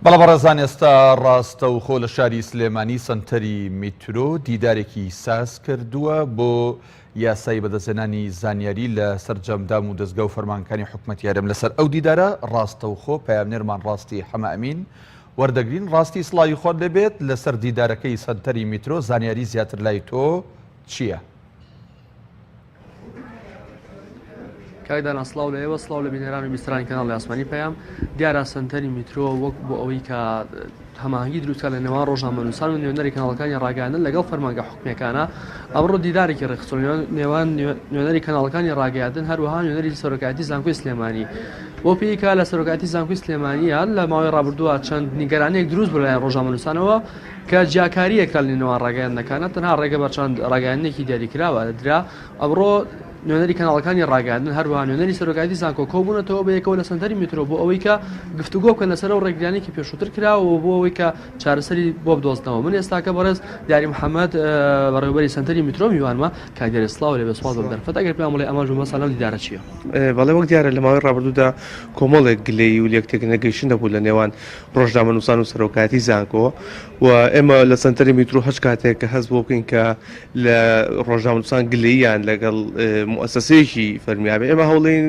بەڵێ بەڕێزان ئێستا ڕاستەوخۆ لە شاری سلێمانی سەنتەری میترۆ دیدارێکی ساز کردووە بۆ یاسای بەدەستهێنانی زانیاری لە سەرجەم دام و دەزگا و فەرمانگەکانی حکومەتی هەرێم لەسەر ئەو دیدارە ڕاستەوخۆ پەیامنێرمان ڕاستی حەمە ئەمین وەردەگرین ڕاستی سڵاوی خۆت لێبێت لەسەر دیدارەکەی سەنتەری میترۆ زانیاری زیاتر لای تۆ چییە؟ کاک دانا سڵاو لە ئێوە سڵاو لە بینەران و بیسترانی کەناڵی ئاسمانی پەیام دیارە سەنتەری میترۆ وەک بۆ ئەوەی کە هەماهەنگی دروستکە لە نێوان ڕۆژنامەنووسان و نوێنەری کەناڵەکانی ڕاگەیاندن لەگەڵ فەرمانگە حکومیەکانە ئەمڕۆ دیدارێکی ڕێکخستووە نێوان نوێنەری کەناڵەکانی ڕاگەیاندن هەروەها نوێنەری سەرۆکایەتی زانکۆی سلێمانی بۆ پێیکە لە سەرۆکایەتی زانکۆی سلێمانیە لە ماوەی ڕابردووە چەند نیگەرانیەک دروست بوو لەلایەن ڕۆژنامەنووسانەوە کە جیاکارییەکە لە نێوان ڕاگەیاندنەکانە تەنها ڕێگە بە چەند ڕاگەیاندنێکی دیاریکراوە درا ئەمڕۆ نوێنەری کەناڵەکانی ڕاگەیاندن هەروەها نوێنەری سەرۆکایەتی زانکۆ کۆبوونەتەوە بە یەکەوە لە سەنتەری میترۆ بۆ ئەوەی کە گفتوگۆ بکەن لەسەر ئەو ڕێگریانەی کە پێشووتر کراوە و بۆ ئەوەی کە چارەسەری بۆ بدۆزنەوە من ئێستاکە بەڕێز دیاری محەممەد بەڕێوەبەری سەنتەری میترۆ میوانمە کاک دیاری سڵاو لێ بێ سوپاس بۆ دەرفەت ئەگەر پێیان بڵێ ئامانج و مەبەست لەم دیدارە چییە؟ بەڵێ وەک دیارە لە ماوەی ڕابردوودا کۆمەڵێک گلەیی و لێکتێکنەگەیشتن هەبوو لە نێوان ڕۆژنامەنووسان و سەرۆکایەتی زانکۆ و ئێمە لە سەنتەری میترۆ هەچ کاتێک کە هەست بۆ بکەین کە لە ڕۆژنامەنووسان گلەییان لەگەڵ موئەسەسەیەکی فەرمی هەبێ ئێمە هەوڵین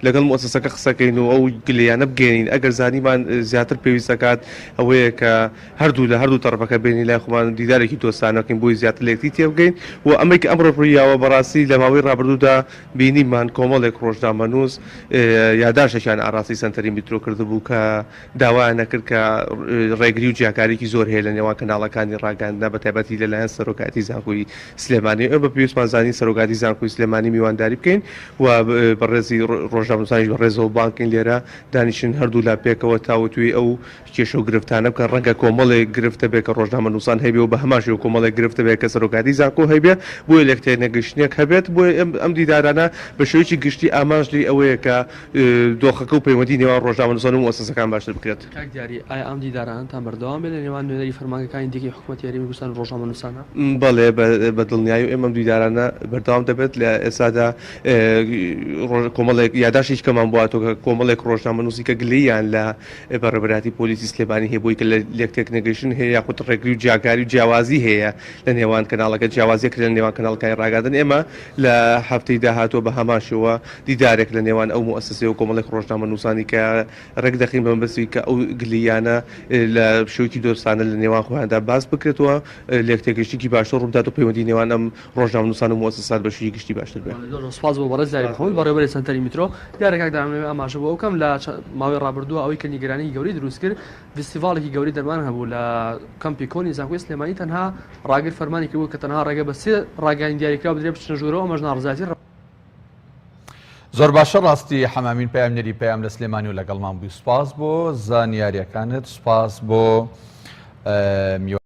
لەگەڵ موئەسەسەکە قسەکەین و ئەو گلەیانە بگەێنین ئەگەر زانیمان زیاتر پێویست دەکات ئەوەیە کە هەردوو لە هەردوو تەڕەفەکە بێنین لای خۆمان دیدارێکی دۆستانە بکەین بۆی زیاتر لە یەکتری تێبگەین و ئەمەی کە ئەمڕۆ ڕوویاوە بەڕاستی لە ماوەی ڕابردوودا بینیمان کۆمەڵێک ڕۆژنامەنووس یاداشتێکیان ئاراستەی سەنتەری میترۆ کردبوو کە داوایان دەکرد کە ڕێگری و جیاکاریی زۆر هەیە لە نێوان کەناڵەکانی ڕاگەیاندنا بە تایبەتی لەلایەن سەرۆکایەتی زانکۆی سلێمانی ئێمە بە پێویستمان زانی سەرۆکایەتی زانکۆی سلێمانی میوانداری بکەین و بەڕێزی ڕۆژنامەنووسانیش بە ڕێزەوە بانگ کەین لێرە دانیشن هەردوولا پێکەوە تاوتوێی ئەو کێشە و گرفتانە بکەن، ڕەنگە کۆمەڵێک گرفت هەبێت کە ڕۆژنامەنووسان هەیبێ و بە هەمان شێوە کۆمەڵێک گرفت هەبێت کە سەرۆکایەتی زانکۆ هەیبێ، بۆیە لێکتێنەگەیشتنێک هەبێت، بۆیە ئەم دیدارانە بە شێوەیەکی گشتی ئامانج لێی ئەوەیە کە دۆخەکە و پەیوەندی نێوان ڕۆژنامەنووسان و موئەسەسەکان باشتر بکرێت. کاک دیاری، ئایا ئەم دیدارانەتان بەردەوام بێت لە نێوان نوێنەری فەرمانگەکانی دیکەی حکومەتی هەرێمی کوردستان و ڕۆژنامەنووسانە؟ بەڵێ، بە دڵنیایی ئێمە ئەم دیدارانە بەردەوام دەبێت، لە ئێستادا کۆمەڵێک یاداشتێکی کەمان بۆ هاتووە کە کۆمەڵێک ڕۆژنامەنووسی کە گلەییان لە بەڕێوەبەرایەتی پۆلیسی سلێمانی هەیە بۆی کە لێکتێکنەگەیشتن هەیە یاخود ڕێگری و جیاکاری و جیاوازی هەیە لە نێوان کەناڵەکە جیاوازیەک لە نێوان کەناڵەکانی ڕاگەیاندن ئێمە لە هەفتەی داهاتووە بە هەمان شێوە دیدارێک لە نێوان ئەو موئەسەسەیە و کۆمەڵێک ڕۆژنامەنووسانی کە ڕێک دەخەین بە مەبەستی کە ئەو گلییانە لە شێوەیەکی دۆستانە لە نێوان خۆیاندا باس بکرێتەوە لێکتێگەیشتنێکی باشتر ڕووبدات و پەیوەندی نێوان ئەم ڕۆژنامەنووسان و موئەسەسات بە شێوەیەکی گشتی باشتر بێت. زۆر زۆر سوپاس بۆ بەڕێز دیاری محەمەد بەڕێوەبەری سەنتەری میترۆ. دیارە کاک دانا من ئاماژە بۆ ئەو بکەم لە ماوەی ڕابردووە ئەوەی کە نیگەرانیی گەورەی دروست کرد ڤیستیڤاڵێکی گەورەی دەرمان هەبوو لە کەمپی کۆنی زانکۆی سلێمانی تەنها ڕاگر فەرمانی کردبوو کە تەنها ڕێگە بە سێ ڕاگەیاندنی دیاریکراو بدرێت بچنە ژوورەوە ئەمەش ناڕەزایەتی زۆر باشە ڕاستی حەمامین پەیامنێری پەیام لە سلێمانی و لەگەڵمان بووی سوپاس بۆ زانیاریەکانت سوپاس بۆ میوان.